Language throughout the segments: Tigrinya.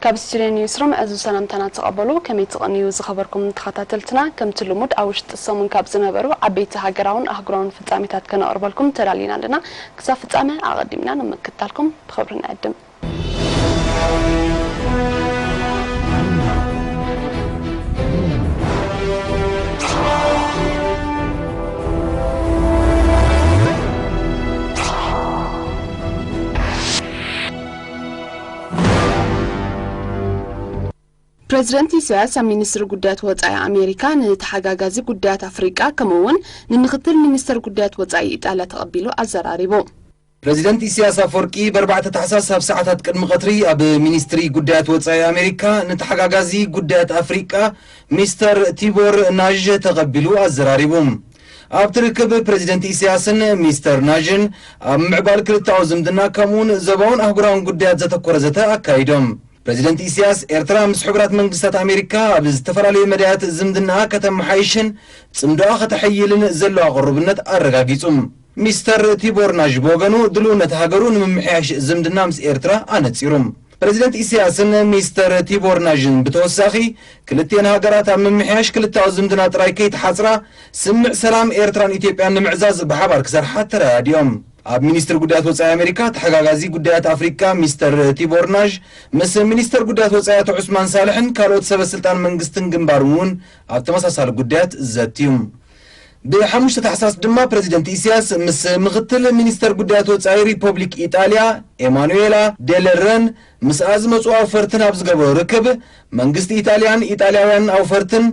ካብ ስቱድዮ ኒውስሩም ዕዙዝ ሰላምታና ተቐበሉ። ከመይ ትቕንዩ ዝኸበርኩም ተኸታተልትና? ከምቲ ልሙድ ኣብ ውሽጢ ሰሙን ካብ ዝነበሩ ዓበይቲ ሃገራውን ኣህጉራውን ፍጻሜታት ከነቕርበልኩም ተዳሊና ኣለና። ክሳብ ፍጻመ ኣቐዲምና ንምክትታልኩም ብኽብሪ ንዕድም። ፕረዚደንት ኢሳያስ ኣብ ሚኒስትሪ ጉዳያት ወጻኢ ኣሜሪካ ንተሓጋጋዚ ጉዳያት ኣፍሪቃ ከምኡ እውን ንምክትል ሚኒስተር ጉዳያት ወጻኢ ኢጣልያ ተቐቢሉ ኣዘራሪቡ። ፕረዚደንት ኢሳያስ ኣፈወርቂ ብ ኣርባዕተ ታሕሳስ ኣብ ሰዓታት ቅድሚ ቀትሪ ኣብ ሚኒስትሪ ጉዳያት ወጻኢ ኣሜሪካ ንተሓጋጋዚ ጉዳያት ኣፍሪቃ ሚስተር ቲቦር ናዥ ተቐቢሉ ኣዘራሪቡ። ኣብቲ ርክብ ፕረዚደንት ኢሳያስን ሚስተር ናዥን ኣብ ምዕባል ክልተኣዊ ዝምድና ከምኡውን ዞባውን ኣህጉራውን ጉዳያት ዘተኮረ ዘተ ኣካይዶም። ፕረዚደንት ኢሳያስ ኤርትራ ምስ ሕቡራት መንግስታት ኣሜሪካ ኣብ ዝተፈላለዩ መዳያት ዝምድናኣ ከተመሓይሽን ጽምዶኣ ከተሐይልን ዘለዋ ቅሩብነት ኣረጋጊጹ። ሚስተር ቲቦር ናዥ ብወገኑ ድልውነት ሃገሩ ንምምሕያሽ ዝምድና ምስ ኤርትራ ኣነጺሩ። ፕረዚደንት ኢሳያስን ሚስተር ቲቦር ናዥን ብተወሳኺ ክልቲኤን ሃገራት ኣብ ምምሕያሽ ክልተኣዊ ዝምድና ጥራይ ከይተሓጽራ ስምምዕ ሰላም ኤርትራን ኢትዮጵያን ንምዕዛዝ ብሓባር ክሰርሓ ተረዳዲኦም። ኣብ ሚኒስትሪ ጉዳያት ወጻኢ ኣሜሪካ ተሓጋጋዚ ጉዳያት ኣፍሪካ ሚስተር ቲቦር ናዥ ምስ ሚኒስተር ጉዳያት ወጻኢ ኣቶ ዑስማን ሳልሕን ካልኦት ሰበ ስልጣን መንግስትን ግንባርን እውን ኣብ ተመሳሳሊ ጉዳያት ዘትዩ። ብሓሙሽተ ታሕሳስ ድማ ፕረዚደንት ኢሳያስ ምስ ምክትል ሚኒስተር ጉዳያት ወጻኢ ሪፐብሊክ ኢጣልያ ኤማኑኤላ ዴለረን ምስኣ ዝመጹ ኣውፈርትን ኣብ ዝገበሮ ርክብ፣ መንግስቲ ኢጣልያን ኢጣልያውያን ኣውፈርትን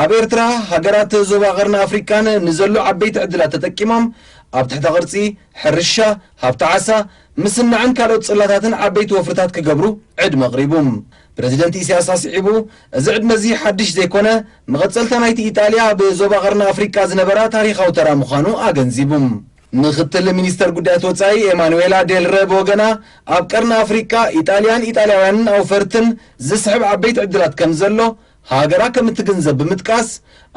ኣብ ኤርትራ ሃገራት ዞባ ቀርኒ ኣፍሪቃን ንዘሎ ዓበይቲ ዕድላት ተጠቂሞም ኣብ ትሕተ ቅርጺ፣ ሕርሻ፣ ሃብቲ ዓሳ፣ ምስናዕን ካልኦት ጽላታትን ዓበይቲ ወፍርታት ክገብሩ ዕድመ ኣቕሪቡ። ፕረዚደንት ኢሳያስ ኣስዒቡ፣ እዚ ዕድመ እዚ ሓድሽ ዘይኮነ፣ መቐጸልታ ናይቲ ኢጣልያ ኣብ ዞባ ቀርኒ ኣፍሪቃ ዝነበራ ታሪኻዊ ተራ ምዃኑ ኣገንዚቡ። ምክትል ሚኒስተር ጉዳያት ወጻኢ ኤማኑዌላ ዴልረ ብወገና፣ ኣብ ቀርኒ ኣፍሪቃ ኢጣልያን ኢጣልያውያንን ኣውፈርትን ዝስሕብ ዓበይቲ ዕድላት ከም ዘሎ ሃገራ ከም እትግንዘብ ብምጥቃስ፣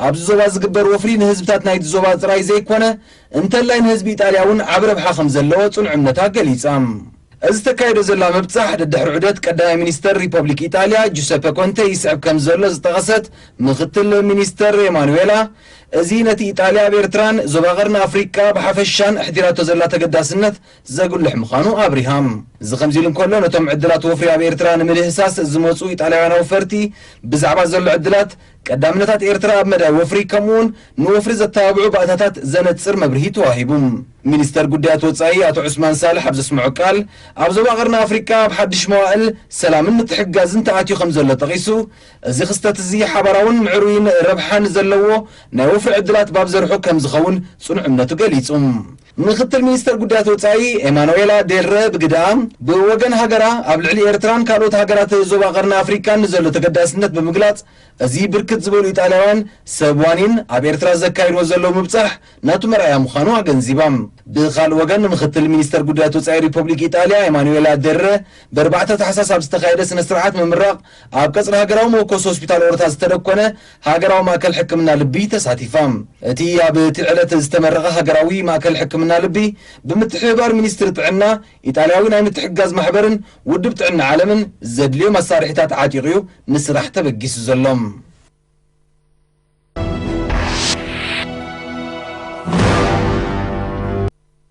ኣብዚ ዞባ ዝግበር ወፍሪ ንህዝብታት ናይቲ ዞባ ጥራይ ዘይኮነ፣ እንተላይ ንህዝቢ ኢጣልያ እውን ዓቢ ረብሓ ከም ዘለዎ ጽኑዕ እምነታ ገሊጻ። እዚ ተካይዶ ዘላ ምብጻሕ፣ ደድሕሪ ዑደት ቀዳማይ ሚኒስተር ሪፐብሊክ ኢጣልያ ጁሰፐ ኮንተ ይስዕብ ከም ዘሎ ዝጠቐሰት ምክትል ሚኒስተር ኤማኑዌላ፣ እዚ ነቲ ኢጣልያ ኣብ ኤርትራን ዞባ ቀርኒ ኣፍሪቃ ብሓፈሻን ኣሕዲራቶ ዘላ ተገዳስነት ዘጉልሕ ምዃኑ ኣብሪሃ። እዚ ከምዚ ኢሉ እንከሎ፣ ነቶም ዕድላት ወፍሪ ኣብ ኤርትራ ንምድህሳስ ዝመጹ ኢጣልያውያን ኣውፈርቲ ብዛዕባ ዘሎ ዕድላት፣ ቀዳምነታት ኤርትራ ኣብ መዳይ ወፍሪ፣ ከምኡውን ንወፍሪ ዘተባብዑ ባእታታት ዘነጽር መብርሂ ተዋሂቡ። ሚኒስተር ጉዳያት ወጻኢ ኣቶ ዑስማን ሳልሕ ኣብ ዘስምዖ ቃል፣ ኣብ ዞባ ቀርኒ ኣፍሪቃ ኣብ ሓድሽ መዋእል ሰላምን ምትሕግጋዝን ተኣትዩ ከም ዘሎ ጠቒሱ፣ እዚ ክስተት እዚ ሓባራውን ምዕሩይን ረብሓን ዘለዎ ናይ ወፍሪ ዕድላት ባብ ዘርሑ ከም ዝኸውን ጽኑዕ እምነቱ ገሊጹ። ምክትል ሚኒስተር ጉዳያት ወጻኢ ኤማኑዌላ ዴልረ ብግደኣ፣ ብወገን ሃገራ ኣብ ልዕሊ ኤርትራን ካልኦት ሃገራት ዞባ ቀርኒ ኣፍሪቃን ንዘሎ ተገዳስነት ብምግላጽ፣ እዚ ብርክት ዝበሉ ኢጣልያውያን ሰብ ዋኒን ኣብ ኤርትራ ዘካይድዎ ዘለዉ ምብጻሕ ናቱ መርኣያ ምዃኑ ኣገንዚባ። ብኻልእ ወገን፣ ምክትል ሚኒስተር ጉዳያት ወጻኢ ሪፐብሊክ ኢጣልያ ኤማኑዌላ ዴልረ ብ ኣርባዕተ ታሕሳስ ኣብ ዝተኻየደ ስነ ስርዓት ምምራቕ ኣብ ቀጽሪ ሃገራዊ መወከሲ ሆስፒታል ኦሮታ ዝተደኮነ ሃገራዊ ማእከል ሕክምና ልቢ ተሳቲፋ። እቲ ኣብ እቲ ዕለት ዝተመረቐ ሃገራዊ ማእከል ሕክምና ልቢ ብምትሕብባር ሚኒስትሪ ጥዕና፣ ኢጣልያዊ ናይ ምትሕግጋዝ ማሕበርን ውድብ ጥዕና ዓለምን ዘድልዮ መሳርሒታት ዓጢቑ እዩ ንስራሕ ተበጊሱ ዘሎ።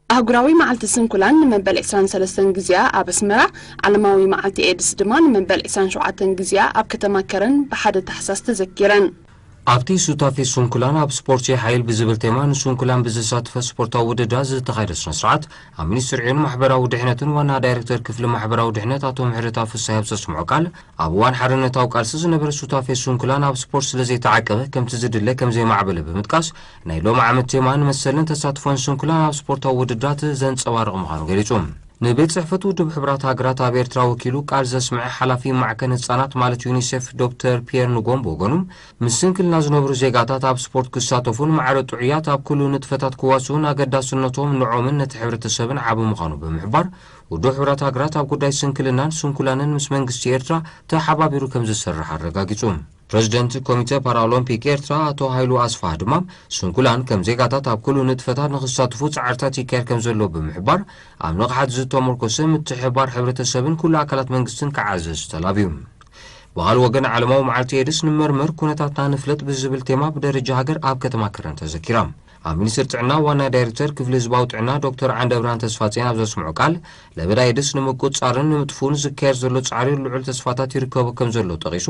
ኣህጉራዊ መዓልቲ ስንኩላን ንመበል ዕስራን ሰለስተን ግዜኣ ኣብ ኣስመራ፣ ዓለማዊ መዓልቲ ኤድስ ድማ ንመበል ዕስራን ሸውዓተን ግዜኣ ኣብ ከተማ ከረን ብሓደ ታሕሳስ ተዘኪረን። ኣብቲ ሱታፌ ስንኩላን ኣብ ስፖርት የሓይል ብዝብል ቴማ ንስንኩላን ብዘሳትፈ ስፖርታዊ ውድድራት ዝተኻየደ ስነ ስርዓት፣ ኣብ ሚኒስትሪ ዕዮን ማሕበራዊ ድሕነትን ዋና ዳይሬክተር ክፍሊ ማሕበራዊ ድሕነት ኣቶ ምሕረተኣብ ፍስሃየ ኣብ ዘስምዖ ቃል፣ ኣብ እዋን ሓርነታዊ ቃልሲ ዝነበረ ሱታፌ ስንኩላን ኣብ ስፖርት ስለ ዘይተዓቀበ፣ ከምቲ ዝድለ ከም ዘይማዕበለ ብምጥቃስ፣ ናይ ሎሚ ዓመት ቴማ ንመሰልን ተሳትፎን ስንኩላን ኣብ ስፖርታዊ ውድድራት ዘንጸባርቕ ምዃኑ ገሊጹ። ንቤት ጽሕፈት ውድብ ሕቡራት ሃገራት ኣብ ኤርትራ ወኪሉ ቃል ዘስምዐ ሓላፊ ማዕከን ህጻናት ማለት ዩኒሴፍ ዶክተር ፒየር ንጎም ብወገኑ፣ ምስ ስንክልና ዝነብሩ ዜጋታት ኣብ ስፖርት ክሳተፉን ማዕረ ጥዑያት ኣብ ኩሉ ንጥፈታት ክዋስኡን ኣገዳስነቶም ንዖምን ነቲ ሕብረተሰብን ዓቢ ምዃኑ ብምሕባር፣ ውድብ ሕቡራት ሃገራት ኣብ ጉዳይ ስንክልናን ስንኩላንን ምስ መንግስቲ ኤርትራ ተሓባቢሩ ከም ዝሰርሕ ኣረጋጊጹ። ፕረዚደንት ኮሚተ ፓራኦሎምፒክ ኤርትራ ኣቶ ሃይሉ ኣስፍሃ ድማ፣ ስንኩላን ከም ዜጋታት ኣብ ኩሉ ንጥፈታት ንኽሳትፉ ጻዕርታት ይካየድ ከም ዘሎ ብምሕባር፣ ኣብ ንቕሓት ዝተመርኮሰ ምትሕብባር ሕብረተሰብን ኩሉ ኣካላት መንግስትን ክዓዘዝ ተላብዩ። ብኻልእ ወገን፣ ዓለማዊ መዓልቲ ኤድስ ንመርመር፣ ኩነታትና ንፍለጥ ብዝብል ቴማ ብደረጃ ሃገር ኣብ ከተማ ከረን ተዘኪራ። ኣብ ሚኒስቴር ጥዕና ዋና ዳይሬክተር ክፍሊ ህዝባዊ ጥዕና ዶክተር ዓንደብርሃን ተስፋጽዮን ኣብ ዘስምዖ ቃል፣ ለበዳ ኤድስ ንምቁጽጻርን ንምጥፍኡን ዝካየድ ዘሎ ጻዕሪ ልዑል ተስፋታት ይርከቦ ከም ዘሎ ጠቒሱ፣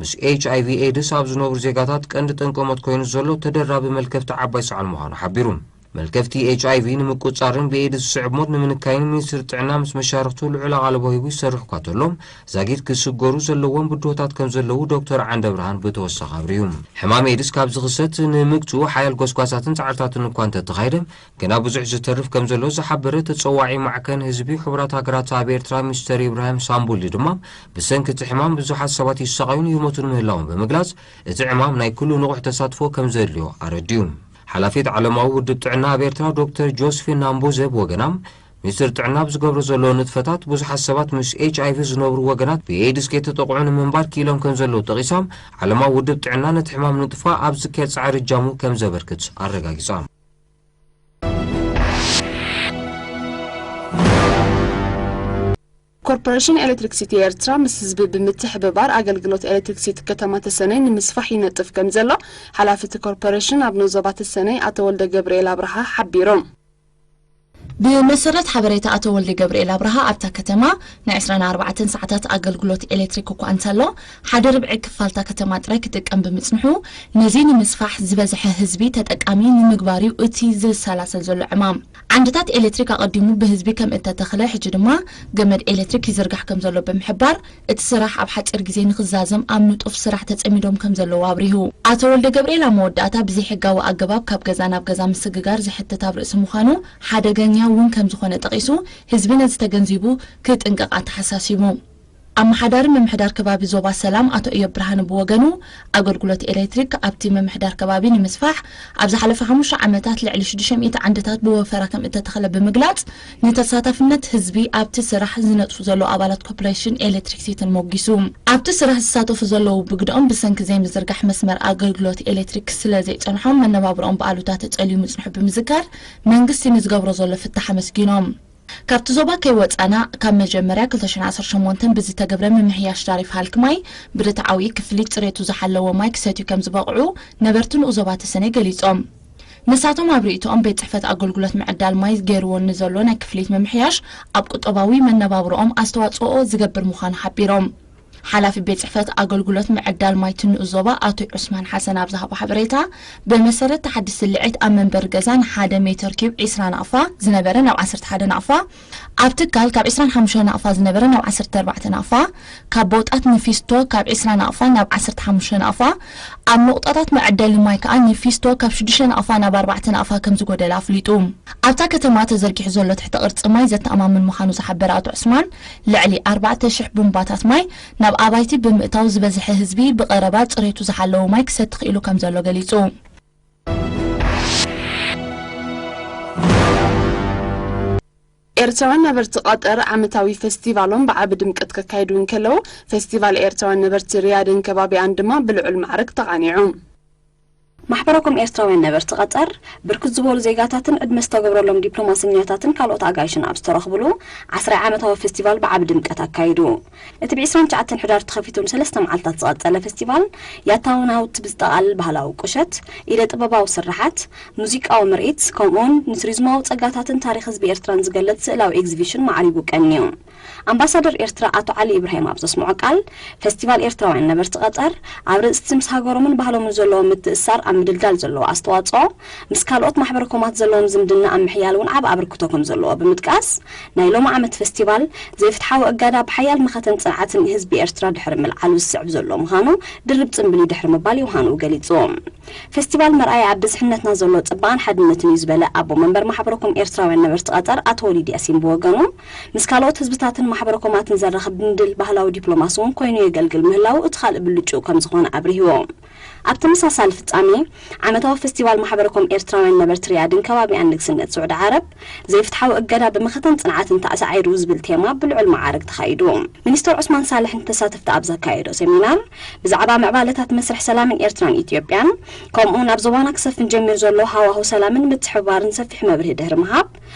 ምስ ኤች ኣይ ቪ ኤድስ ኣብ ዝነብሩ ዜጋታት ቀንዲ ጠንቂ ሞት ኮይኑ ዘሎ ተደራቢ መልከፍቲ ዓባይ ሳዕል ምዃኑ ሓቢሩ። መልከፍቲ ኤች ኣይ ቪ ንምቁጽጻርን ብኤድስ ዝስዕብ ሞት ንምንካይን ሚኒስትሪ ጥዕና ምስ መሻርኽቱ ልዑል ኣቓልቦ ሂቡ ይሰርሕ እኳ ተሎ፣ ዛጊት ክስገሩ ዘለዎም ብድሆታት ከም ዘለዉ ዶክተር ዓንደብርሃን ብተወሳኺ ኣብሪሁ። ሕማም ኤድስ ካብ ዝኽሰት ንምግትኡ ሓያል ጎስጓሳትን ጻዕርታትን እኳ እንተተኻየደ፣ ገና ብዙሕ ዝተርፍ ከም ዘሎ ዝሓበረ ተጸዋዒ ማዕከን ህዝቢ ሕቡራት ሃገራት ኣብ ኤርትራ ሚስተር ኢብራሂም ሳምቡሊ ድማ፣ ብሰንኪ እቲ ሕማም ብዙሓት ሰባት ይሰቓዩን ይሞቱን ምህላዎም ብምግላጽ፣ እቲ ዕማም ናይ ኩሉ ንቑሕ ተሳትፎ ከም ዘድልዮ ኣረድዩ። ሓላፊት ዓለማዊ ውድብ ጥዕና ኣብ ኤርትራ ዶክተር ጆስፊን ናምቡዘ ብወገና፣ ሚኒስትሪ ጥዕና ኣብ ዝገብሮ ዘሎ ንጥፈታት ብዙሓት ሰባት ምስ ኤች ኣይ ቪ ዝነብሩ ወገናት ብኤድስ ከይተጠቕዑ ንምንባር ክኢሎም ከም ዘለዉ ጠቒሳ፣ ዓለማዊ ውድብ ጥዕና ነቲ ሕማም ንምጥፋእ ኣብ ዝካየድ ጻዕሪ እጃሙ ከም ዘበርክት ኣረጋጊጻ። ኮርፖሬሽን ኤሌክትሪክሲቲ ኤርትራ ምስ ህዝቢ ብምትሕብባር ኣገልግሎት ኤሌክትሪክሲቲ ከተማ ተሰነይ ንምስፋሕ ይነጥፍ ከም ዘሎ ሓላፊ እቲ ኮርፖሬሽን ኣብ ዞባ ተሰነይ ኣቶ ወልደ ገብርኤል ኣብርሃ ሓቢሮም። ብመሰረት ሓበሬታ ኣቶ ወልደ ገብርኤል ኣብርሃ፣ ኣብታ ከተማ ናይ ዕስራን ኣርባዕተን ሰዓታት ኣገልግሎት ኤሌክትሪክ እኳ እንተሎ፣ ሓደ ርብዒ ክፋልታ ከተማ ጥራይ ክጥቀም ብምጽንሑ፣ ነዚ ንምስፋሕ ዝበዝሐ ህዝቢ ተጠቃሚ ንምግባር እዩ እቲ ዝሰላሰል ዘሎ ዕማም። ዓንድታት ኤሌክትሪክ ኣቐዲሙ ብህዝቢ ከም እተተኽለ፣ ሕጂ ድማ ገመድ ኤሌክትሪክ ይዝርጋሕ ከም ዘሎ ብምሕባር፣ እቲ ስራሕ ኣብ ሓጺር ግዜ ንኽዛዘም ኣብ ንጡፍ ስራሕ ተጸሚዶም ከም ዘለዉ ኣብሪሁ። ኣቶ ወልደ ገብርኤል ኣብ መወዳእታ፣ ብዘይሕጋዊ ኣገባብ ካብ ገዛ ናብ ገዛ ምስግጋር ዘሕትት ኣብ ርእሲ ምዃኑ፣ ሓደገኛ እውን ከም ዝኾነ ጠቒሱ፣ ህዝቢ ነዚ ተገንዚቡ ክጥንቀቕ ኣተሓሳሲቡ። ኣመሓዳሪ ምምሕዳር ከባቢ ዞባ ሰላም ኣቶ እዮብ ብርሃነ ብወገኑ፣ ኣገልግሎት ኤሌክትሪክ ኣብቲ ምምሕዳር ከባቢ ንምስፋሕ ኣብ ዝሓለፈ ሓሙሽተ ዓመታት ልዕሊ ሽዱሽተ ሚእቲ ዓንድታት ብወፈራ ከም እተተኽለ ብምግላጽ፣ ንተሳታፍነት ህዝቢ ኣብቲ ስራሕ ዝነጥፉ ዘለዉ ኣባላት ኮርፖሬሽን ኤሌክትሪክሲቲን ሞጊሱ። ኣብቲ ስራሕ ዝሳተፉ ዘለዉ ብግደኦም፣ ብሰንኪ ዘይምዝርጋሕ መስመር ኣገልግሎት ኤሌክትሪክ ስለ ዘይጸንሖም፣ መነባብሮኦም ብኣሉታ ተጸልዩ ምጽንሑ ብምዝካር፣ መንግስቲ ንዝገብሮ ዘሎ ፍታሕ ኣመስጊኖም። ካብቲ ዞባ ከይወጻና፣ ካብ መጀመርያ ክልተ ሽሕን ዓሰርተ ሸሞንተን ብዝተገብረ ምምሕያሽ ታሪፍ ሃልኪ ማይ፣ ብርትዓዊ ክፍሊት ጽሬቱ ዝሓለወ ማይ ክሰትዩ ከም ዝበቕዑ ነበርቲ ንኡ ዞባ ተሰነይ ገሊጾም። ንሳቶም ኣብ ርእይቶኦም፣ ቤት ጽሕፈት ኣገልግሎት ምዕዳል ማይ ገይርዎ ንዘሎ ናይ ክፍሊት ምምሕያሽ፣ ኣብ ቁጠባዊ መነባብሮኦም ኣስተዋጽኦ ዝገብር ምዃኑ ሓቢሮም። ሓላፊ ቤት ጽሕፈት ኣገልግሎት ምዕዳል ማይ ትንኡ ዞባ ኣቶ ዑስማን ሓሰን ኣብ ዝሃቦ ሓበሬታ፣ ብመሰረት እቲ ሓድሽ ስልዒት ኣብ መንበሪ ገዛ ንሓደ ሜተር ኪዩብ ዕስራ ናቕፋ ዝነበረ ናብ ዓሰርተ ሓደ ናቕፋ፣ ኣብ ትካል ካብ ዕስራን ሓሙሽተን ናቕፋ ዝነበረ ናብ ዓሰርተ ኣርባዕተ ናቕፋ፣ ካብ ቦጣት ንፊስቶ ካብ ዕስራ ናቕፋ ናብ ዓሰርተ ሓሙሽተ ናቕፋ፣ ኣብ ነቑጣታት መዐደሊ ማይ ከኣ ንፊስቶ ካብ ሽዱሽተ ናቕፋ ናብ ኣርባዕተ ናቕፋ ከም ዝጎደለ ኣፍሊጡ። ኣብታ ከተማ ተዘርጊሑ ዘሎ ትሕተ ቅርጺ ማይ ዘተኣማምን ምዃኑ ዝሓበረ ኣቶ ዑስማን፣ ልዕሊ ኣርባዕተ ሽሕ ቡምባታት ማይ ናብ ኣባይቲ ብምእታው፣ ዝበዝሐ ህዝቢ ብቐረባ ጽሬቱ ዝሓለወ ማይ ክሰቲ ክኢሉ ከም ዘሎ ገሊጹ። ኤርትራውያን ነበርቲ ቀጠር ዓመታዊ ፈስቲቫሎም ብዓቢ ድምቀት ከካይዱ እንከለዉ፣ ፈስቲቫል ኤርትራውያን ነበርቲ ሪያድን ከባቢኣን ድማ ብልዑል ማዕርግ ተቓኒዑ። ማሕበረኮም ኤርትራውያን ነበርቲ ቀጠር፣ ብርክት ዝበሉ ዜጋታትን ዕድመ ዝተገብረሎም ዲፕሎማሰኛታትን ካልኦት ኣጋይሽን ኣብ ዝተረኽብሉ፣ ዓስራይ ዓመታዊ ፈስቲቫል ብዓቢ ድምቀት ኣካይዱ። እቲ ብ ዕስራን ትሽዓተን ሕዳር ተኸፊቱ ንሰለስተ መዓልታት ዝቐጸለ ፈስቲቫል፣ ያታዊ ናውቲ ብዝጠቓልል ባህላዊ ቁሸት፣ ኢደ ጥበባዊ ስርሓት፣ ሙዚቃዊ ምርኢት፣ ከምኡውን ንቱሪዝማዊ ጸጋታትን ታሪኽ ህዝቢ ኤርትራን ዝገልጽ ስእላዊ ኤግዚቢሽን ማዕሪጉ ቀንዩ። ኣምባሳደር ኤርትራ ኣቶ ዓሊ ኢብራሂም ኣብ ዘስምዖ ቃል፣ ፈስቲቫል ኤርትራውያን ነበርቲ ቀጠር፣ ኣብ ርእሲ ምስ ሃገሮምን ባህሎምን ዘለዎም ምትእስሳር ኣብ ምድልዳል ዘለዎ ኣስተዋጽኦ፣ ምስ ካልኦት ማሕበረኮማት ዘለዎም ዝምድና ኣብ ምሕያል እውን ዓቢ ኣበርክቶ ከም ዘለዎ ብምጥቃስ፣ ናይ ሎሚ ዓመት ፈስቲቫል፣ ዘይፍትሓዊ እገዳ ብሓያል መኸተን ጽንዓትን ህዝቢ ኤርትራ ድሕሪ ምልዓሉ ዝስዕብ ዘሎ ምዃኑ ድርብ ጽምብል እዩ ድሕሪ ምባል ዮሃንኡ ገሊጹ። ፈስቲቫል መርኣያ ኣብ ብዝሕነትና ዘሎ ጽባቐን ሓድነትን እዩ ዝበለ ኣቦ መንበር ማሕበረኮም ኤርትራውያን ነበርቲ ቀጠር ኣቶ ወሊድ ያሲን ብወገኑ፣ ምስ ካልኦት ህዝብታትን ማሕበረኮማትን ዘራኽብ ድንድል ባህላዊ ዲፕሎማሲ እውን ኮይኑ የገልግል ምህላዉ እቲ ካልእ ብልጭኡ ከም ዝኾነ ኣብሪህዎ። ኣብ ተመሳሳሊ ፍጻሜ፣ ዓመታዊ ፈስቲቫል ማሕበረ ኮም ኤርትራውያን ነበርቲ ሪያድን ከባቢኣን ንግስነት ስዑዲ ዓረብ ዘይፍትሓዊ እገዳ ብመኸተን ጽንዓትን ተሳዒሩ ዝብል ቴማ ብልዑል መዓርግ ተኻይዱ። ሚኒስተር ዑስማን ሳልሕ ንተሳተፍቲ ኣብ ዘካየዶ ሰሚናር ብዛዕባ ምዕባለታት መስርሕ ሰላምን ኤርትራን ኢትዮጵያን ከምኡውን ኣብ ዞባና ክሰፍን ጀሚሩ ዘሎ ሃዋሁ ሰላምን ምትሕብባርን ሰፊሕ መብርሂ ድሕሪ ምሃብ፣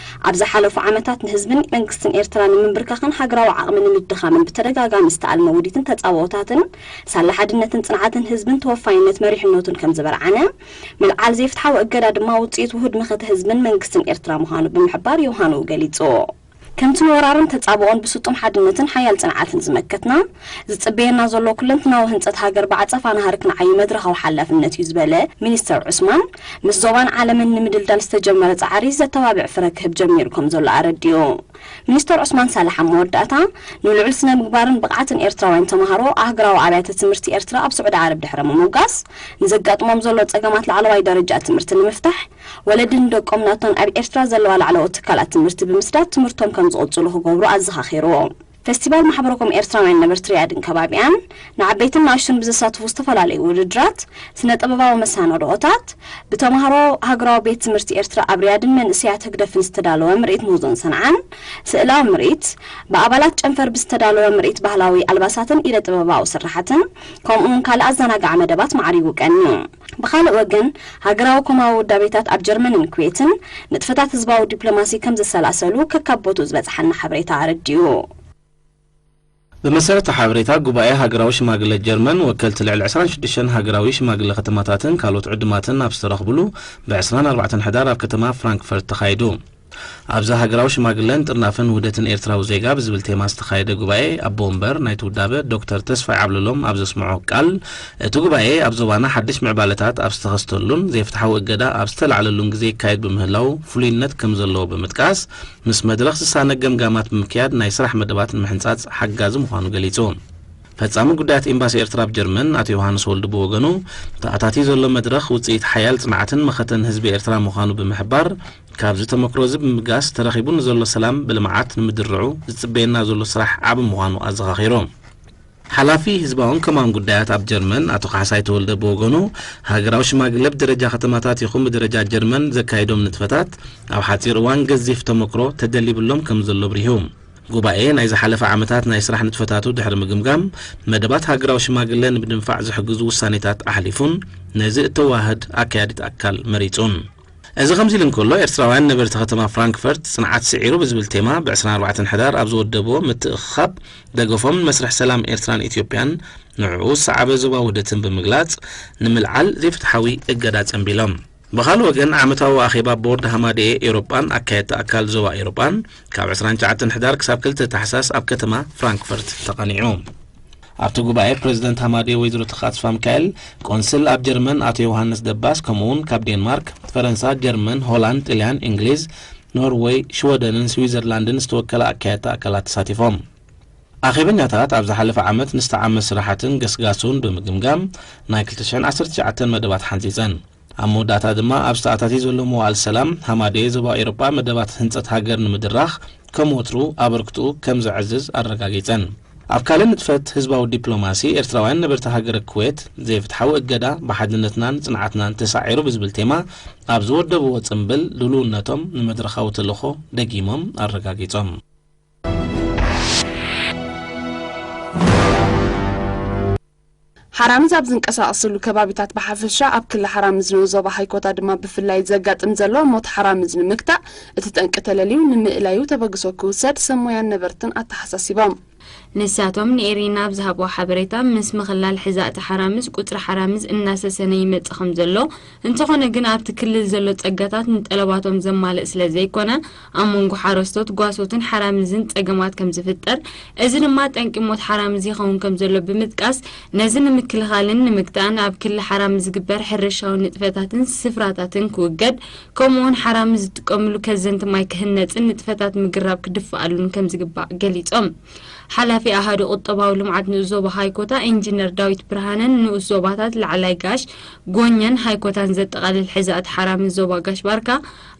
ኣብ ዝሓለፉ ዓመታት ንህዝብን መንግስትን ኤርትራ ንምንብርካኽን ሃገራዊ ዓቕሚ ንምድኻምን ብተደጋጋሚ ዝተኣልመ ውዲትን ተጻብኦታትን ሳላ ሓድነትን ጽንዓትን ህዝብን ተወፋይነት መሪሕነቱን ከም ዝበርዓነ፣ ምልዓል ዘይፍትሓዊ እገዳ ድማ ውጽኢት ውሁድ መኸተ ህዝብን መንግስትን ኤርትራ ምዃኑ ብምሕባር ዮሃንኡ ገሊጹ። ከምቲ ንወራርን ተጻብኦን ብስጡም ሓድነትን ሓያል ጽንዓትን ዝመከትና፣ ዝጽበየና ዘሎ ኩለንትናዊ ህንጸት ሃገር ብዓጸፋ ናህሪ ክንዓዩ መድረኻዊ ሓላፍነት እዩ ዝበለ ሚኒስተር ዑስማን፣ ምስ ዞባን ዓለምን ንምድልዳል ዝተጀመረ ጻዕሪ ዘተባብዕ ፍረ ክህብ ጀሚሩ ከም ዘሎ ኣረዲኡ። ሚኒስተር ዑስማን ሳልሕ ኣብ መወዳእታ፣ ንልዑል ስነ ምግባርን ብቕዓትን ኤርትራውያን ተማሃሮ ኣህግራዊ ኣብያተ ትምህርቲ ኤርትራ ኣብ ስዑዲ ዓረብ ድሕሪ ምምጓስ፣ ንዘጋጥሞም ዘሎ ጸገማት ላዕለዋይ ደረጃ ትምህርቲ ንምፍታሕ፣ ወለዲ ንደቆም ናብተን ኣብ ኤርትራ ዘለዋ ላዕለዎት ትካላት ትምህርቲ ብምስዳድ ትምህርቶም ከም ዝቕጽሉ ክገብሩ ኣዘኻኺሩ። ፈስቲቫል ማሕበረ ኮም ኤርትራውያን ነበርቲ ሪያድን ከባቢኣን ንዓበይትን ንኣሽቱን ብዘሳትፉ ዝተፈላለዩ ውድድራት፣ ስነ ጥበባዊ መሰናድኦታት፣ ብተማሃሮ ሃገራዊ ቤት ትምህርቲ ኤርትራ ኣብ ሪያድን መንእሰያት ህግደፍን ዝተዳለወ ምርኢት ምህዞን ሰንዓን፣ ስእላዊ ምርኢት፣ ብኣባላት ጨንፈር ብዝተዳለወ ምርኢት ባህላዊ ኣልባሳትን ኢደ ጥበባዊ ስርሓትን፣ ከምኡውን ካልእ ኣዘናጋዒ መደባት ማዕሪጉ ቀንዩ። ብኻልእ ወገን፣ ሃገራዊ ኮማዊ ውዳቤታት ኣብ ጀርመንን ኩዌትን ንጥፈታት ህዝባዊ ዲፕሎማሲ ከም ዘሰላሰሉ ከካብ ቦትኡ ዝበጽሓና ሓበሬታ ኣረዲኡ። ብመሰረት ሓበሬታ ጉባኤ ሃገራዊ ሽማግለ ጀርመን፣ ወከልቲ ልዕሊ ዕስራን ሽዱሽተን ሃገራዊ ሽማግለ ከተማታትን ካልኦት ዕዱማትን ኣብ ዝተረኽብሉ፣ ብ ዕስራን ኣርባዕተን ሕዳር ኣብ ከተማ ፍራንክፈርት ተኻይዱ። ኣብዚ ሃገራዊ ሽማግለን ጥርናፈን ውህደትን ኤርትራዊ ዜጋ ብዝብል ቴማ ዝተኻየደ ጉባኤ፣ ኣቦ ወንበር ናይቲ ውዳበ ዶክተር ተስፋይ ዓብለሎም ኣብ ዘስምዖ ቃል፣ እቲ ጉባኤ ኣብ ዞባና ሓድሽ ምዕባለታት ኣብ ዝተኸስተሉን ዘይፍትሓዊ እገዳ ኣብ ዝተላዕለሉን ግዜ ይካየድ ብምህላው ፍሉይነት ከም ዘለዎ ብምጥቃስ፣ ምስ መድረኽ ዝሳነ ገምጋማት ብምክያድ ናይ ስራሕ መደባት ንምሕንጻጽ ሓጋዚ ምዃኑ ገሊጹ። ፈጻሚ ጉዳያት ኤምባሲ ኤርትራ ኣብ ጀርመን ኣቶ ዮሃንስ ወልዱ ብወገኑ፣ ተኣታትዩ ዘሎ መድረኽ ውጽኢት ሓያል ጽንዓትን መኸተን ህዝቢ ኤርትራ ምዃኑ ብምሕባር፣ ካብዚ ተመክሮ እዚ ብምብጋስ ተረኺቡ ንዘሎ ሰላም ብልምዓት ንምድርዑ ዝጽበየና ዘሎ ስራሕ ዓቢ ምዃኑ ኣዘኻኺሩ። ሓላፊ ህዝባውን ኮማውን ጉዳያት ኣብ ጀርመን ኣቶ ካሕሳይ ተወልደ ብወገኑ፣ ሃገራዊ ሽማግለ ብደረጃ ከተማታት ይኹን ብደረጃ ጀርመን ዘካየዶም ንጥፈታት ኣብ ሓጺር እዋን ገዚፍ ተመክሮ ተደሊብሎም ከም ዘሎ ኣብሪሁ። ጉባኤ ናይ ዝሓለፈ ዓመታት ናይ ስራሕ ንጥፈታቱ ድሕሪ ምግምጋም፣ መደባት ሃገራዊ ሽማግለ ንምድንፋዕ ዝሕግዙ ውሳኔታት ኣሕሊፉን ነዚ እተዋህድ ኣካያዲት ኣካል መሪጹን። እዚ ከምዚ ኢሉ እንከሎ፣ ኤርትራውያን ነበርቲ ከተማ ፍራንክፈርት ጽንዓት ስዒሩ ብዝብል ቴማ ብ ዕስራን ኣርባዕተን ሕዳር ኣብ ዝወደብዎ ምትእኽኻብ ደገፎም ንመስርሕ ሰላም ኤርትራን ኢትዮጵያን ንዕኡ ዝሰዓበ ዞባ ውህደትን ብምግላጽ፣ ንምልዓል ዘይፍትሓዊ እገዳ ጸንቢሎም። ብኻልእ ወገን፣ ዓመታዊ ኣኼባ ቦርድ ሃማደኤ ኤውሮጳን ኣካየድቲ ኣካል ዞባ ኤውሮጳን ካብ ዕስራን ትሽዓተን ሕዳር ክሳብ ክልተ ታሕሳስ ኣብ ከተማ ፍራንክፈርት ተቐኒዑ። ኣብቲ ጉባኤ፣ ፕረዚደንት ሃማደኤ ወይዘሮ ተኽኣ ተስፋሚካኤል፣ ቆንስል ኣብ ጀርመን ኣቶ ዮሃንስ ደባስ፣ ከምኡውን ካብ ዴንማርክ፣ ፈረንሳ፣ ጀርመን፣ ሆላንድ፣ ጥልያን፣ እንግሊዝ፣ ኖርወይ፣ ሽወደንን ስዊዘርላንድን ዝተወከላ ኣካየድቲ ኣካላት ተሳቲፎም። ኣኼበኛታት ኣብ ዝሓለፈ ዓመት ንዝተዓመ ስራሓትን ገስጋሱን ብምግምጋም ናይ ክልተ ሽሕን ዓሰርተ ትሽዓተን መደባት ሓንጺጸን። ኣብ መወዳእታ ድማ ኣብ ዝተኣታትዩ ዘሎ መዋዕል ሰላም ሃማደኤ ዞባ ኤውሮጳ መደባት ህንጸት ሃገር ንምድራኽ ከም ወትሩ ኣበርክትኡ ከም ዘዕዝዝ ኣረጋጊጸን። ኣብ ካልእ ንጥፈት ህዝባዊ ዲፕሎማሲ፣ ኤርትራውያን ነበርቲ ሃገረ ኩዌት ዘይፍትሓዊ እገዳ ብሓድነትናን ጽንዓትናን ተሳዒሩ ብዝብል ቴማ ኣብ ዝወደብዎ ጽምብል ድልውነቶም ንመድረኻዊ ተልእኾ ደጊሞም ኣረጋጊጾም። ሓራምዝ ኣብ ዝንቀሳቐሰሉ ከባቢታት ብሓፈሻ ኣብ ክሊ ሓራምዝ ንኡስ ዞባ ሃይኮታ ድማ ብፍላይ ዘጋጥም ዘሎ ሞት ሓራምዝ ንምግታእ እቲ ጠንቂ ተለልዩ ንምእላዩ ተበግሶ ክውሰድ ሰብ ሞያን ነበርትን ኣተሓሳሲቦም። ንሳቶም ንኤሪና ኣብ ዝሃብዎ ሓበሬታ፣ ምስ ምኽላል ሕዛእቲ ሓራምዝ ቁጽሪ ሓራምዝ እናሰሰነ ይመጽእ ከም ዘሎ፣ እንተኾነ ግን ኣብቲ ክልል ዘሎ ጸጋታት ንጠለባቶም ዘማልእ ስለ ዘይኮነ፣ ኣብ መንጎ ሓረስቶት፣ ጓሶትን ሓራምዝን ጸገማት ከም ዝፍጠር፣ እዚ ድማ ጠንቂ ሞት ሓራምዝ ይኸውን ከም ዘሎ ብምጥቃስ፣ ነዚ ንምክልኻልን ንምግታእን ኣብ ክሊ ሓራምዝ ዝግበር ሕርሻዊ ንጥፈታትን ስፍራታትን ክውገድ፣ ከምኡውን ሓራምዝ ዝጥቀምሉ ከዘንቲ ማይ ክህነጽን ንጥፈታት ምግራብ ክድፍኣሉን ከም ዝግባእ ገሊጾም። ሓላፊ ኣሃዱ ቁጠባዊ ልምዓት ንኡስ ዞባ ሃይኮታ ኢንጂነር ዳዊት ብርሃነን ንኡስ ዞባታት ላዕላይ ጋሽ፣ ጎኘን ሃይኮታን ዘጠቓልል ሕዛእቲ ሓራምዝ ዞባ ጋሽ ባርካ፣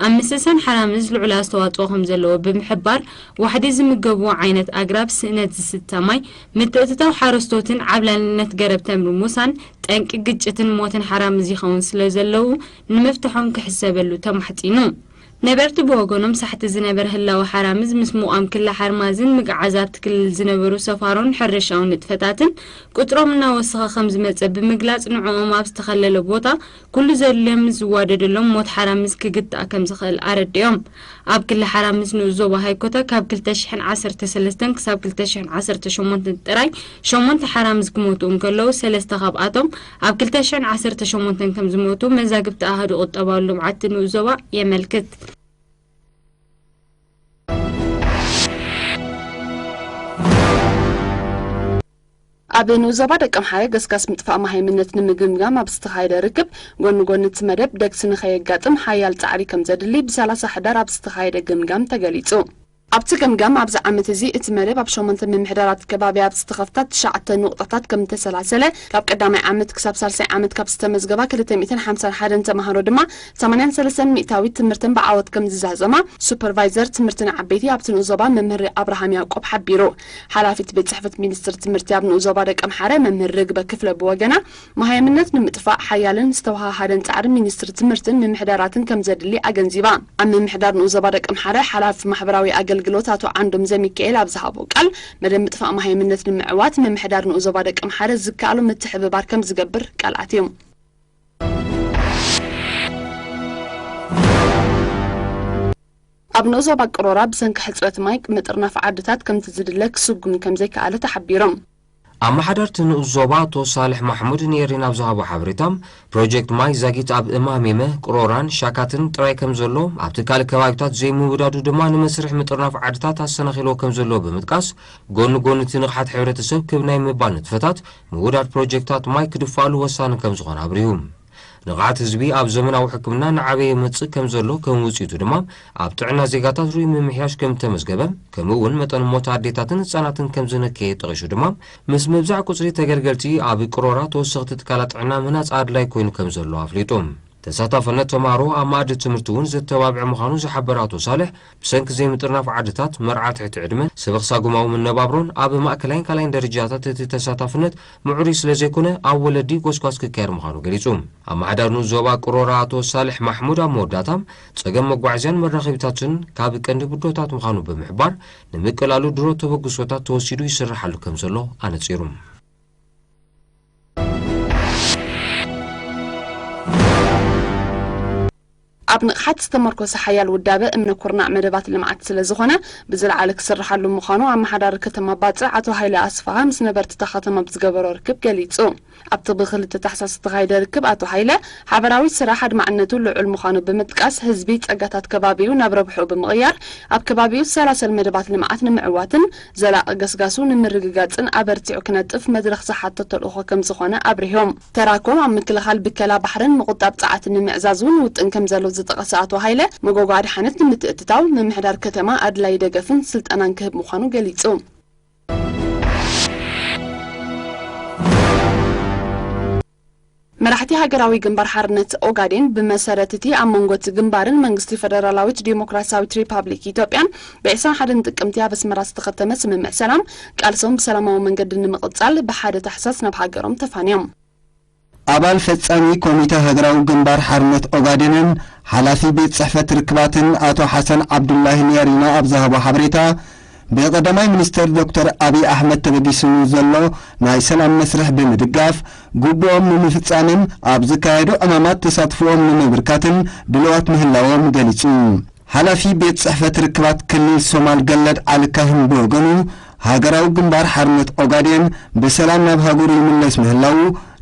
ኣብ ምስሳን ሓራምዝ ልዑል ኣስተዋፅኦ ከም ዘለዎ ብምሕባር፣ ዋሕዲ ዝምገብዎ ዓይነት ኣግራብ፣ ስእነት ዝስተ ማይ፣ ምትእትታው ሓረስቶትን ዓብላልነት ገረብ ተምሪ ሙሳን ጠንቂ ግጭትን ሞትን ሓራምዝ ይኸውን ስለ ዘለዉ፣ ንምፍትሖም ክሕሰበሉ ተማሕጺኑ። ነበርቲ ብወገኖም ሳሕቲ ዝነበረ ህላወ ሓራምዝ ምስ ምቋም ክሊ ሓርማዝን ምግዓዝ ኣብቲ ክልል ዝነበሩ ሰፋሮን ሕርሻዊ ንጥፈታትን ቁጽሮም እናወሰኸ ከም ዝመጸ ብምግላጽ፣ ንዕኦም ኣብ ዝተኸለለ ቦታ ኩሉ ዘድልዮም ምስ ዝዋደደሎም ሞት ሓራምዝ ክግታእ ከም ዝኽእል ኣረዲኦም። ኣብ ክሊ ሓራምዝ ንኡስ ዞባ ሃይኮታ ካብ ክልተ ሽሕን ዓሰርተ ሰለስተን ክሳብ ክልተ ሽሕን ዓሰርተ ሸሞንተን ጥራይ ሸሞንተ ሓራምዝ ክሞቱ እንከለዉ፣ ሰለስተ ካብኣቶም ኣብ ክልተ ሽሕን ዓሰርተ ሸሞንተን ከም ዝሞቱ መዛግብቲ ኣሃዱ ቁጠባዊ ልምዓት ንኡስ ዞባ የመልክት። ኣብ ንኡስ ዞባ ደቀምሓረ ገስጋስ ምጥፋእ መሃይምነት ንምግምጋም ኣብ ዝተኻየደ ርክብ፣ ጎኒ ጎኒ እቲ መደብ ደግሲ ንኸየጋጥም ሓያል ጻዕሪ ከም ዘድሊ ብሰላሳ ሕዳር ኣብ ዝተኻየደ ግምጋም ተገሊጹ። ኣብቲ ገምጋም፣ ኣብዚ ዓመት እዚ እቲ መደብ ኣብ ሸሞንተ ምምሕዳራት ከባቢ ኣብ ዝተኸፍታ ትሽዓተ ንቑጣታት ከም እተሰላሰለ፣ ካብ ቀዳማይ ዓመት ክሳብ ሳልሳይ ዓመት ካብ ዝተመዝገባ ክልተ ሚእትን ሓምሳን ሓደን ተምሃሮ ድማ ሰማንያን ሰለስተን ሚእታዊት ትምህርተን ብዓወት ከም ዝዛዘማ ሱፐርቫይዘር ትምህርቲ ንዓበይቲ ኣብቲ ንኡስ ዞባ መምህር ኣብርሃም ያዕቆብ ሓቢሩ። ሓላፊት ቤት ጽሕፈት ሚኒስትሪ ትምህርቲ ኣብ ንኡስ ዞባ ደቀምሓረ መምህር ርግበ ክፍለ ብወገና፣ መሃይምነት ንምጥፋእ ሓያልን ዝተወሃሃደን ጻዕሪ ሚኒስትሪ ትምህርትን ምምሕዳራትን ከም ዘድሊ ኣገንዚባ። ኣብ ምምሕዳር ንኡስ ዞባ ደቀምሓረ ሓላፊ ማሕበራዊ ኣገልግሎት ኣቶ ዓንዶም ዘሚካኤል ኣብ ዝሃቦ ቃል፣ መደብ ምጥፋእ መሃይምነት ንምዕዋት ምምሕዳር ንኡስ ዞባ ደቀምሓረ ዝከኣሎ ምትሕብባር ከም ዝገብር ቃል ኣትዩ። ኣብ ንኡስ ዞባ ቅሮራ ብሰንኪ ሕጽረት ማይ ምጥርናፍ ዓድታት ከምቲ ዝድለ ክስጉም ከም ዘይከኣለ ተሓቢሮም። ኣመሓደርቲ ንኡስ ዞባ ኣቶ ሳልሕ ማሕሙድ ንኤሪና ኣብ ዝሃቦ ሓበሬታ፣ ፕሮጀክት ማይ ዛጊት ኣብ እማሜመ፣ ቅሮራን ሻካትን ጥራይ ከም ዘሎ፣ ኣብ ትካል ከባቢታት ዘይምውዳዱ ድማ ንመስርሕ ምጥርናፍ ዓድታት ኣሰናኺልዎ ከም ዘሎ ብምጥቃስ፣ ጎኒ ጎኒ እቲ ንቕሓት ሕብረተሰብ ክብ ናይ ምባል ንጥፈታት፣ ምውዳድ ፕሮጀክታት ማይ ክድፋኣሉ ወሳኒ ከም ዝኾነ ኣብሪሁ። ንቕሓት ህዝቢ ኣብ ዘመናዊ ሕክምና እናዓበየ ይመጽእ ከም ዘሎ፣ ከም ውጽኢቱ ድማ ኣብ ጥዕና ዜጋታት ርኡይ ምምሕያሽ ከም እተመዝገበ፣ ከምኡ እውን መጠን ሞት ኣዴታትን ህጻናትን ከም ዝነከየ ጠቒሱ ድማ፣ ምስ ምብዛሕ ቁጽሪ ተገልገልቲ ኣብ ቅሮራ ተወሰኽቲ ትካላት ጥዕና ምህናጽ ኣድላይ ኮይኑ ከም ዘሎ ኣፍሊጡ። ተሳታፍነት ተምሃሮ ኣብ መኣዲ ትምህርቲ እውን ዘተባብዕ ምዃኑ ዝሓበረ ኣቶ ሳልሕ፣ ብሰንኪ ዘይምጥርናፍ ዓድታት፣ መርዓ ትሕቲ ዕድመ፣ ስብኽ ሳጉማዊ መነባብሮን ኣብ ማእከላይን ካልኣይን ደረጃታት እቲ ተሳታፍነት ምዕሩይ ስለ ዘይኮነ፣ ኣብ ወለዲ ጎስጓስ ክካየድ ምዃኑ ገሊጹ። ኣመሓዳሪ ንኡስ ዞባ ቅሮራ ኣቶ ሳልሕ ማሕሙድ ኣብ መወዳእታ፣ ጸገም መጓዓዝያን መራኸቢታትን ካብ ቀንዲ ብድሆታት ምዃኑ ብምሕባር፣ ንምቅላሉ ድሮ ተበግሶታት ተወሲዱ ይስርሓሉ ከም ዘሎ ኣነጺሩ። ኣብ ንቕሓት ዝተመርኮሰ ሓያል ውዳበ እምነ ኩርናዕ መደባት ልምዓት ስለ ዝኾነ፣ ብዝለዓለ ክስርሓሉ ምዃኑ ኣመሓዳሪ ከተማ ባጽዕ ኣቶ ሃይለ ኣስፍሃ ምስ ነበርቲ እታ ከተማ ብዝገበሮ ርክብ ገሊጹ። ኣብቲ ብክልተ ታሕሳስ ዝተኻየደ ርክብ ኣቶ ሃይለ፣ ሓበራዊ ስራሕ ኣድማዕነቱ ልዑል ምዃኑ ብምጥቃስ፣ ህዝቢ ጸጋታት ከባቢኡ ናብ ረብሕኡ ብምቕያር፣ ኣብ ከባቢኡ ዝሰላሰል መደባት ልምዓት ንምዕዋትን ዘላቒ ገስጋሱ ንምርግጋጽን ኣበርቲዑ ክነጥፍ መድረኽ ዝሓቶ ተልእኾ ከም ዝኾነ ኣብሪሆም። ተራኮም ኣብ ምክልኻል ብከላ ባሕርን ምቑጣብ ጸዓትን ንምዕዛዝ እውን ውጥን ከም ዘሎ ዝጠቐሰ ኣቶ ሃይለ፣ መጎጎ ኣድሓነት ንምትእትታው ምምሕዳር ከተማ ኣድላዪ ደገፍን ስልጠናን ክህብ ምዃኑ ገሊጹ። መራሕቲ ሃገራዊ ግንባር ሓርነት ኦጋዴን፣ ብመሰረት እቲ ኣብ መንጎ እቲ ግንባርን መንግስቲ ፈደራላዊት ዲሞክራሲያዊት ሪፓብሊክ ኢትዮጵያን ብ ዕስራን ሓደን ጥቅምቲ ኣብ ኣስመራ ዝተኸተመ ስምምዕ ሰላም፣ ቃልሶም ብሰላማዊ መንገዲ ንምቕጻል ብሓደ ታሕሳስ ናብ ሃገሮም ተፋንዮም። ኣባል ፈጻሚ ኮሚተ ሃገራዊ ግንባር ሓርነት ኦጋዴንን ሓላፊ ቤት ጽሕፈት ርክባትን ኣቶ ሓሰን ዓብዱላሂ ንኤሪና ኣብ ዝሃቦ ሓበሬታ፣ ብቀዳማይ ሚኒስተር ዶክተር ኣብይ ኣሕመድ ተበጊሱ ንዘሎ ናይ ሰላም መስርሕ ብምድጋፍ፣ ግቡኦም ንምፍጻምን ኣብ ዝካየዱ ዕማማት ተሳትፎኦም ንምብርካትን ድልዋት ምህላዎም ገሊጹ። ሓላፊ ቤት ጽሕፈት ርክባት ክልል ሶማል ገለድ ዓሊ ካህን ብወገኑ፣ ሃገራዊ ግንባር ሓርነት ኦጋዴን ብሰላም ናብ ሃገሩ ይምለስ ምህላዉ፣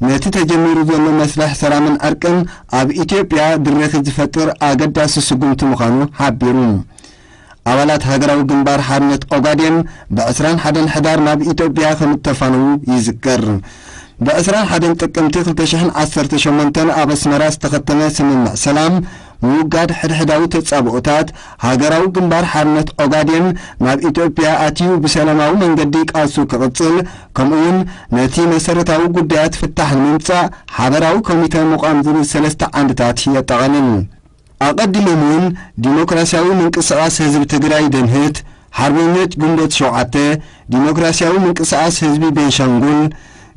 ነቲ ተጀሚሩ ዘሎ መስርሕ ሰላምን ዕርቅን ኣብ ኢትዮጵያ ድርኺት ዝፈጥር ኣገዳሲ ስጉምቲ ምዃኑ ሓቢሩ። ኣባላት ሃገራዊ ግንባር ሓርነት ኦጋዴን ብ ዕስራን ሓደን ሕዳር ናብ ኢትዮጵያ ከም እተፋነዉ ይዝከር። ብ ዕስራን ሓደን ጥቅምቲ ክልተ ሽሕን ዓሰርተ ሸሞንተን ኣብ ኣስመራ ዝተኸተመ ስምምዕ ሰላም፣ ምውጋድ ሕድሕዳዊ ተጻብኦታት፣ ሃገራዊ ግንባር ሓርነት ኦጋዴን ናብ ኢትዮጵያ ኣትዩ ብሰላማዊ መንገዲ ቃልሱ ክቕጽል፣ ከምኡውን ነቲ መሰረታዊ ጉዳያት ፍታሕ ንምምጻእ ሓበራዊ ኮሚተ ምቋም ዝብል ሰለስተ ዓንድታት የጠቓልል። ኣቐዲሞም እውን ዲሞክራሲያዊ ምንቅስቓስ ህዝቢ ትግራይ ደምህት፣ ሓርበኞች ግንቦት ሸውዓተ፣ ዲሞክራሲያዊ ምንቅስቓስ ህዝቢ ቤንሻንጉል፣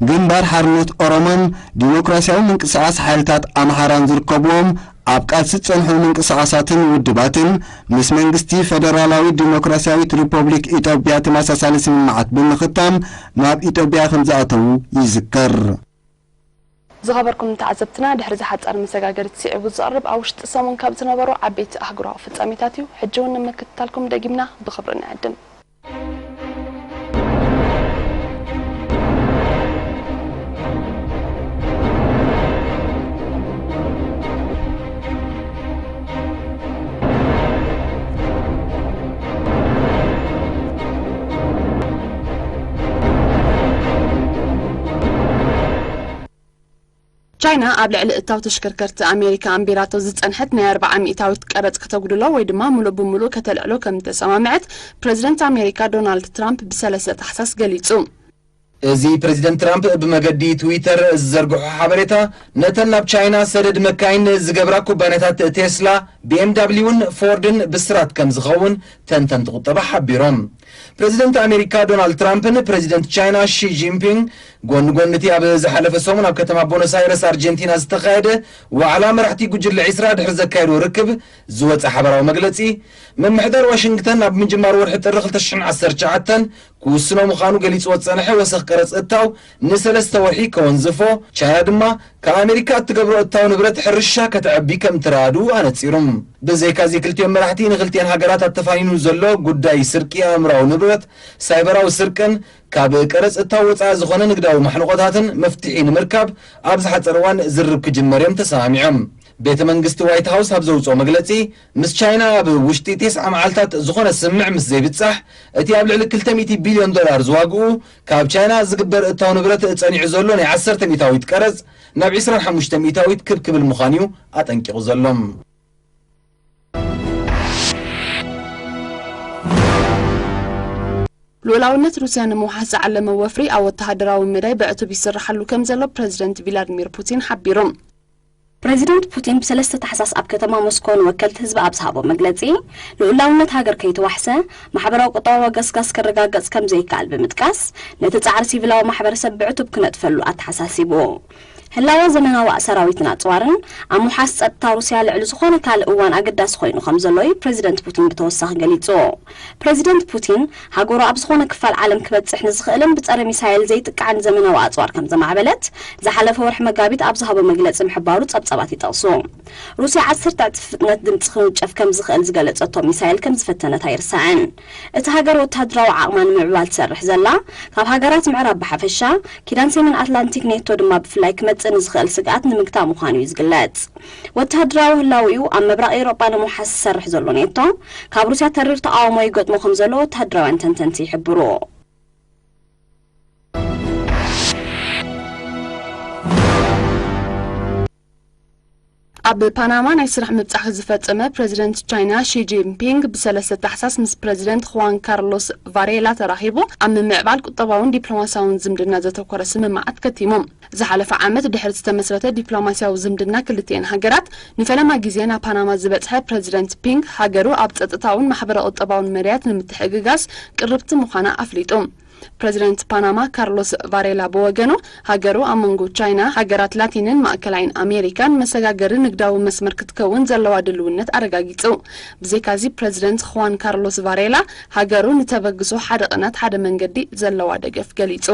ግንባር ሓርነት ኦሮሞን ዲሞክራሲያዊ ምንቅስቓስ ሓይልታት ኣምሓራን ዝርከብዎም ኣብ ቃልሲ ዝጸንሑ ምንቅስቓሳትን ውድባትን ምስ መንግስቲ ፈደራላዊት ዲሞክራሲያዊት ሪፖብሊክ ኢትዮጵያ ተመሳሳሊ ስምምዓት ብምኽታም ናብ ኢትዮጵያ ከም ዝኣተዉ ይዝከር። ዝኸበርኩም ተዓዘብትና፣ ድሕሪ እዚ ሓጻር መሰጋገሪት ስዒቡ ዝቐርብ ኣብ ውሽጢ ሰሙን ካብ ዝነበሩ ዓበይቲ ኣህጉራዊ ፍጻሜታት እዩ። ሕጂ እውን ንምክትታልኩም ደጊምና ብኽብሪ ንዕድም። ቻይና ኣብ ልዕሊ እታው ተሽከርከርቲ ኣሜሪካ ኣንቢራቶ ዝጸንሐት ናይ ኣርብዓ ሚእታዊት ቀረጽ ከተጉድሎ ወይ ድማ ሙሉእ ብሙሉእ ከተልዕሎ ከም ዝተሰማምዐት ፕረዚደንት ኣሜሪካ ዶናልድ ትራምፕ ብሰለስተ ታሕሳስ ገሊጹ። እዚ ፕረዚደንት ትራምፕ ብመገዲ ትዊተር ዝዘርግሖ ሓበሬታ፣ ነተን ናብ ቻይና ሰደድ መካይን ዝገብራ ኩባንያታት ቴስላ፣ ቢ ኤም ዳብሊውን ፎርድን ብስራት ከም ዝኸውን ተንተንቲ ቁጠባ ሓቢሮም። ፕረዚደንት ኣሜሪካ ዶናልድ ትራምፕን ፕረዚደንት ቻይና ሺ ጂንፒንግ ጎኒ ጎኒ እቲ ኣብ ዝሓለፈ ሰሙን ኣብ ከተማ ቦኖስ ኣይረስ ኣርጀንቲና ዝተኻየደ ዋዕላ መራሕቲ ጉጅለ ዒስራ ድሕሪ ዘካየድዎ ርክብ ዝወጸ ሓበራዊ መግለጺ፣ ምምሕዳር ዋሽንግተን ኣብ ምጅማር ወርሒ ጥሪ ክልተ ሽሕን ዓሰርተ ትሽዓተን ክውስኖ ምዃኑ ገሊጽዎ ዝጸንሐ ወሰኽ ቀረጽ እታው ንሰለስተ ወርሒ ከወንዝፎ፣ ቻይና ድማ ካብ ኣሜሪካ እትገብሮ እታው ንብረት ሕርሻ ከተዕቢ ከም ትረኣዱ ኣነጺሩ። ብዘይካዚ ክልቲኦም መራሕቲ ንክልቲኤን ሃገራት ኣተፋኒኑ ዘሎ ጉዳይ ስርቂ ኣእምራዊ ንብረት፣ ሳይበራዊ ስርቅን ካብ ቀረጽ እታው ወጻኢ ዝኾነ ንግዳዊ ማሕንቆታትን መፍትሒ ንምርካብ ኣብ ዝሓጸረ እዋን ዝርብ ክጅመር እዮም ተሰማሚዖም። ቤተ መንግስቲ ዋይት ሃውስ ኣብ ዘውጽኦ መግለጺ፣ ምስ ቻይና ኣብ ውሽጢ ቴስዓ መዓልታት ዝኾነ ስምምዕ ምስ ዘይብጻሕ፣ እቲ ኣብ ልዕሊ ክልተ ሚእቲ ቢልዮን ዶላር ዝዋግኡ ካብ ቻይና ዝግበር እታው ንብረት ጸኒዑ ዘሎ ናይ ዓሰርተ ሚእታዊት ቀረጽ ናብ ዕስራን ሓሙሽተ ሚእታዊት ክብ ክብል ምዃኑ እዩ ኣጠንቂቑ ዘሎ። ልኡላውነት ሩስያ ንምውሓስ ዝዓለመ ወፍሪ ኣብ ወተሃደራዊ መዳይ ብዕቱብ ይስርሓሉ ከም ዘሎ ፕረዚደንት ቪላድሚር ፑቲን ሓቢሩ። ፕረዚደንት ፑቲን ብሰለስተ ታሕሳስ ኣብ ከተማ ሞስኮ ንወከልቲ ህዝቢ ኣብ ዝሃቦ መግለጺ፣ ልኡላውነት ሃገር ከይተዋሕሰ፣ ማሕበራዊ ቁጠባዊ ገስጋስ ክረጋገጽ ከም ዘይከኣል ብምጥቃስ፣ ነቲ ጻዕሪ ሲቪላዊ ማሕበረሰብ ብዕቱብ ክነጥፈሉ ኣተሓሳሲቡ። ህላወ ዘመናዊ ሰራዊትን ኣጽዋርን ኣብ ምውሓስ ጸጥታ ሩስያ ልዕሊ ዝኾነ ካልእ እዋን ኣገዳሲ ኮይኑ ከም ዘሎ እዩ ፕረዚደንት ፑቲን ብተወሳኺ ገሊጹ። ፕረዚደንት ፑቲን፣ ሃገሩ ኣብ ዝኾነ ክፋል ዓለም ክበጽሕ ንዝኽእልን ብጸረ ሚሳይል ዘይጥቃዕን ዘመናዊ ኣጽዋር ከም ዘማዕበለት ዝሓለፈ ወርሒ መጋቢት ኣብ ዝሃቦ መግለጺ ምሕባሩ ጸብጻባት ይጠቕሱ። ሩስያ ዓሰርተ ዕጽፊ ፍጥነት ድምጺ ክውንጨፍ ከም ዝኽእል ዝገለጸቶ ሚሳይል ከም ዝፈተነት ኣይርሳዕን። እቲ ሃገር ወተሃደራዊ ዓቕማ ንምዕባል ትሰርሕ ዘላ፣ ካብ ሃገራት ምዕራብ ብሓፈሻ፣ ኪዳን ሰሜን ኣትላንቲክ ኔቶ ድማ ብፍላይ ክመጽእ ንዝኽእል ስግኣት ንምግታእ ምዃኑ እዩ ዝግለጽ። ወተሃደራዊ ህላዌኡ ኣብ ምብራቕ ኤውሮጳ ንምውሓስ ዝሰርሕ ዘሎ ኔቶ፣ ካብ ሩስያ ተሪር ተቓውሞ ይገጥሞ ከም ዘሎ ወተሃደራውያን ተንተንቲ ይሕብሩ። ኣብ ፓናማ ናይ ስራሕ ምብጻሕ ዝፈጸመ ፕረዚደንት ቻይና ሺ ጂንፒንግ ብሰለስተ ታሕሳስ ምስ ፕረዚደንት ሁዋን ካርሎስ ቫሬላ ተራኺቡ ኣብ ምምዕባል ቁጠባውን ዲፕሎማስያውን ዝምድና ዘተኮረ ስምምዓት ከቲሞም። ዝሓለፈ ዓመት ድሕሪ ዝተመስረተ ዲፕሎማስያዊ ዝምድና ክልቲኤን ሃገራት ንፈለማ ግዜ ናብ ፓናማ ዝበጽሐ ፕረዚደንት ፒንግ፣ ሃገሩ ኣብ ጸጥታውን ማሕበረ ቁጠባውን መዳያት ንምትሕግጋዝ ቅርብቲ ምዃና ኣፍሊጡ። ፕረዚደንት ፓናማ ካርሎስ ቫሬላ ብወገኑ፣ ሃገሩ ኣብ መንጎ ቻይና፣ ሃገራት ላቲንን ማእከላይን ኣሜሪካን መሰጋገሪ ንግዳዊ መስመር ክትከውን ዘለዋ ድልውነት ኣረጋጊጹ። ብዘይካዚ፣ ፕረዚደንት ሁዋን ካርሎስ ቫሬላ፣ ሃገሩ ንተበግሶ ሓደ ቅናት ሓደ መንገዲ ዘለዋ ደገፍ ገሊጹ።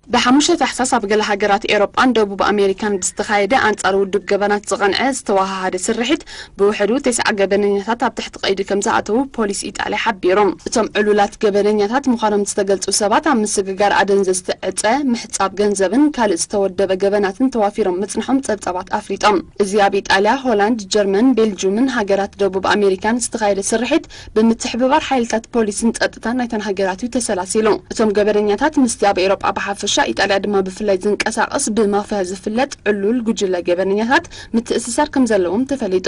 ብሓሙሽተ ታሕሳስ ኣብ ገለ ሃገራት ኤውሮጳን ደቡብ ኣሜሪካን ብዝተኻየደ ኣንጻር ውዱብ ገበናት ዝቐንዐ ዝተወሃሃደ ስርሒት፣ ብውሕዱ ተስዓ ገበነኛታት ኣብ ትሕቲ ቀይዲ ከም ዝኣተዉ ፖሊስ ኢጣልያ ሓቢሮም። እቶም ዕሉላት ገበነኛታት ምዃኖም ዝተገልጹ ሰባት ኣብ ምስግጋር ኣደንዘዝቲ ዕጸ፣ ምሕጻብ ገንዘብን ካልእ ዝተወደበ ገበናትን ተዋፊሮም ምጽንሖም ጸብጻባት ኣፍሊጦም። እዚ ኣብ ኢጣልያ፣ ሆላንድ፣ ጀርመን፣ ቤልጁምን ሃገራት ደቡብ ኣሜሪካን ዝተኻየደ ስርሒት ብምትሕብባር ሓይልታት ፖሊስን ጸጥታን ናይተን ሃገራት እዩ ተሰላሲሉ። እቶም ገበነኛታት ምስቲ ኣብ ኤውሮጳ ብሓፈሹ ቻ ኢጣልያ ድማ ብፍላይ ዝንቀሳቐስ ብማፍያ ዝፍለጥ ዕሉል ጉጅለ ገበነኛታት ምትእስሳር ከም ዘለዎም ተፈሊጡ።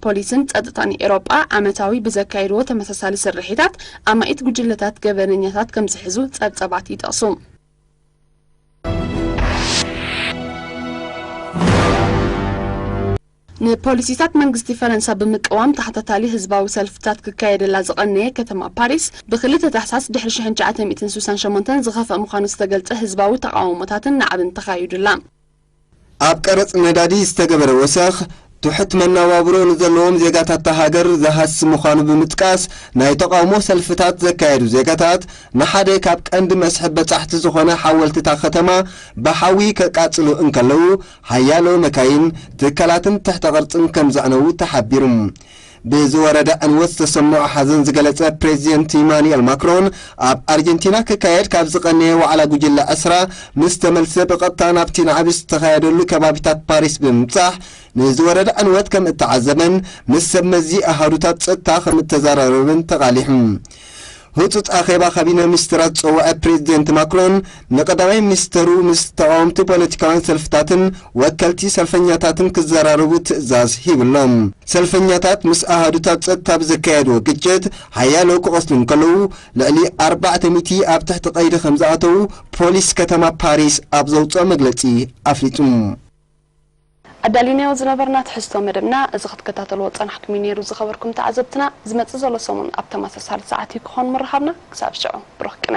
ፖሊስን ጸጥታን ኤውሮጳ ዓመታዊ ብዘካየድዎ ተመሳሳሊ ስርሒታት ኣማኢት ጉጅለታት ገበነኛታት ከም ዝሕዙ ጸብጸባት ይጠቕሱ። ንፖሊሲታት መንግስቲ ፈረንሳ ብምቅዋም ተኸታታሊ ህዝባዊ ሰልፍታት ክካየደላ ዝቐነየ ከተማ ፓሪስ፣ ብክልተ ታሕሳስ ድሕሪ ሽሕን ትሽዓተ ሚእትን ስሳን ሸሞንተን ዝኸፍአ ምዃኑ ዝተገልጸ ህዝባዊ ተቓውሞታትን ናዕብን ተኻይዱላ። ኣብ ቀረጽ ነዳዲ ዝተገበረ ወሰኽ፣ ትሑት መነባብሮ ንዘለዎም ዜጋታት እታ ሃገር ዝሃሲ ምዃኑ ብምጥቃስ፣ ናይ ተቓውሞ ሰልፍታት ዘካየዱ ዜጋታት፣ ንሓደ ካብ ቀንዲ መስሕብ በጻሕቲ ዝኾነ ሓወልቲ እታ ከተማ ብሓዊ ከቃጽሉ እንከለዉ፣ ሓያሎ መካይን፣ ትካላትን ትሕተ ቅርጽን ከም ዘዕነዉ ተሓቢሩ። ብዝወረደ ዕንወት ዝተሰምዖ ሓዘን ዝገለጸ ፕሬዚደንት ኢማኑኤል ማክሮን፣ ኣብ ኣርጀንቲና ክካየድ ካብ ዝቐነየ ዋዕላ ጉጅለ ዕስራ ምስ ተመልሰ፣ ብቐጥታ ናብቲ ናዕቢ ዝተኻየደሉ ከባቢታት ፓሪስ ብምብጻሕ፣ ንዝወረደ ዕንወት ከም እተዓዘበን ምስ ሰብ መዚ ኣሃዱታት ጸጥታ ከም እተዘራረበን ተቓሊሑ። ህጹጽ ኣኼባ ካቢነ ሚኒስትራት ዝጸውዐ ፕሬዚደንት ማክሮን፣ ንቀዳማይ ሚኒስተሩ ምስ ተቓወምቲ ፖለቲካውያን ሰልፍታትን ወከልቲ ሰልፈኛታትን ክዘራረቡ ትእዛዝ ሂብሎም። ሰልፈኛታት ምስ ኣሃዱታት ጸጥታ ብዘካየድዎ ግጭት፣ ሓያሎ ክቖስሉ እንከለዉ፣ ልዕሊ ኣርባዕተ ሚእቲ ኣብ ትሕቲ ቀይዲ ከም ዝኣተዉ ፖሊስ ከተማ ፓሪስ ኣብ ዘውጽኦ መግለጺ ኣፍሊጡ። ኣዳሊናዮ ዝነበርና ትሕዝቶ መደብና እዚ ክትከታተልዎ ጸናሕኩም እዩ ነይሩ። ዝኸበርኩም ተዓዘብትና፣ ዝመጽእ ዘሎ ሰሙን ኣብ ተመሳሳሊ ሰዓት እዩ ክኾን ምርኻብና። ክሳብ ሽዑ፣ ብሩኽ ቅነ።